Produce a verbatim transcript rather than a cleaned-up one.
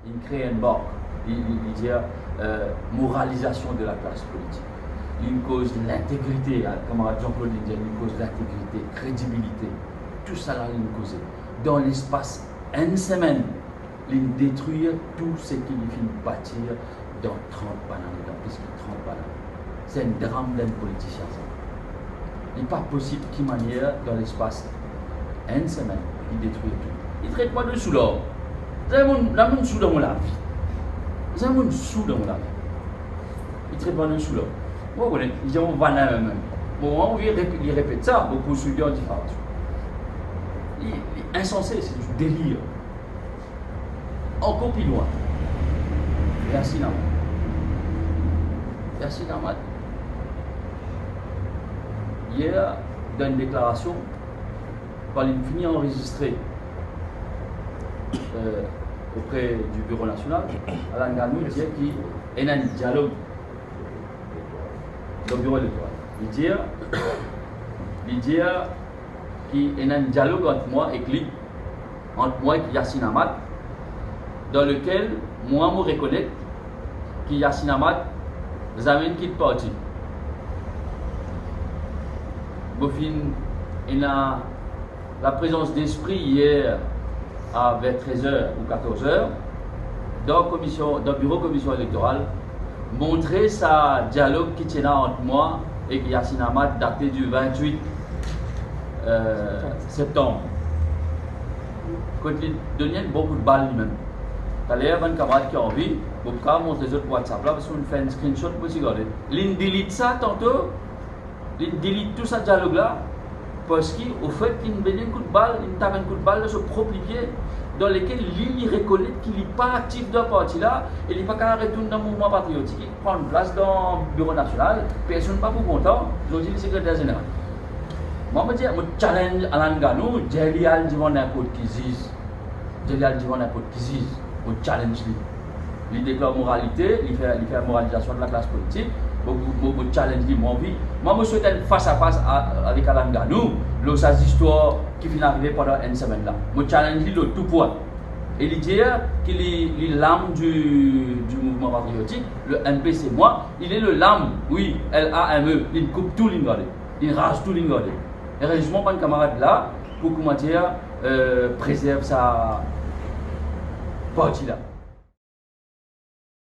Li kre enn mark, li, li, li dir, euh, moralizasion de la klas politik. Li koz lintegrite, kamarad Jean-Claude, li dir, li koz lintegrite, kredibilite. Tousala li koze. Dan lespas enn semenn, li detrir tou seki li finn batir dan trant bann ane, dan plis ki trant bann ane. Se enn dram dan enn politisien, sa. Li pa posib ki manier, dan lespas enn semenn, li detrir tou. Li tret mwa de soular. Sa enn moun, enn moun sou dan mo lavi. Sa enn moun sou dan mo lavi. Li tret mwa de soular. Mo kone, li dir mo vann mem. Bon, mwa, li rep-, li repet sa, mo pou swiv an difafason. Li, li insanse, se du delir. Ankor pli lwin, Yasin Amad. Yasin Amad, yer, dan enn deklarasion, kan li fini anrezistre, euh, auprès du Bureau National, Alan Ganou dir ki ena enn dialog dan Biro Elektoral. Li dir, li dir ki ena enn dialog ant mwa ek li, ant mwa ek Yasin Amad, dan lekel mwa mo rekonet ki Yasin Amad zame kit parti. Mo finn ena laprezans despri yer a ver trez er ou katorz er, dan komision, dan biro komision elektoral, montre sa dialog ki ti ena ant mwa ek Yasin Amad date du vintwit, euh, septanm. Kot li donn enn bon kout bal limem. Taler bann kamarad ki anvi, mo pou kapav montre zot WhatsApp la, parski mo fer enn screenshot, mo ti gade. Linn delete sa tanto, linn delete tou sa dialog la, parski, ofet, linn donn enn kout bal, linn tap enn kout bal dan so prop lipie, dan lekel li, li rekonet ki li pa aktif dan parti la, e li pa kapav retourn dan mouvman patriotik, li pran plas dan Biro Nasional, personn pa pou kontan, zordi li sekreter zeneral. Mwa, mo dir, mo challenge Alan Ganou, dir li al devan ninport ki ziz. Dir li al devan ninport ki ziz, mo challenge li. Li deklar moralite, li fer, li fer moralizasion de la klas politik, mo, mo, mo challenge li, mo anvi. Mwa, mo swet enn fas a fas a, avek Alan Ganou, lor sa zistwar ki finn arive pandan enn semenn la. Mo challenge li lor tou pwin. E li dir ki li, li lame du, du mouvman patriotik, le M P c'est moi, il est le lame, wi, L A M E, li koup tou, li gade. Li raz tou, li gade. Erezman, bann kamarad la, pou, kouma dir, euh, prezerv sa parti la.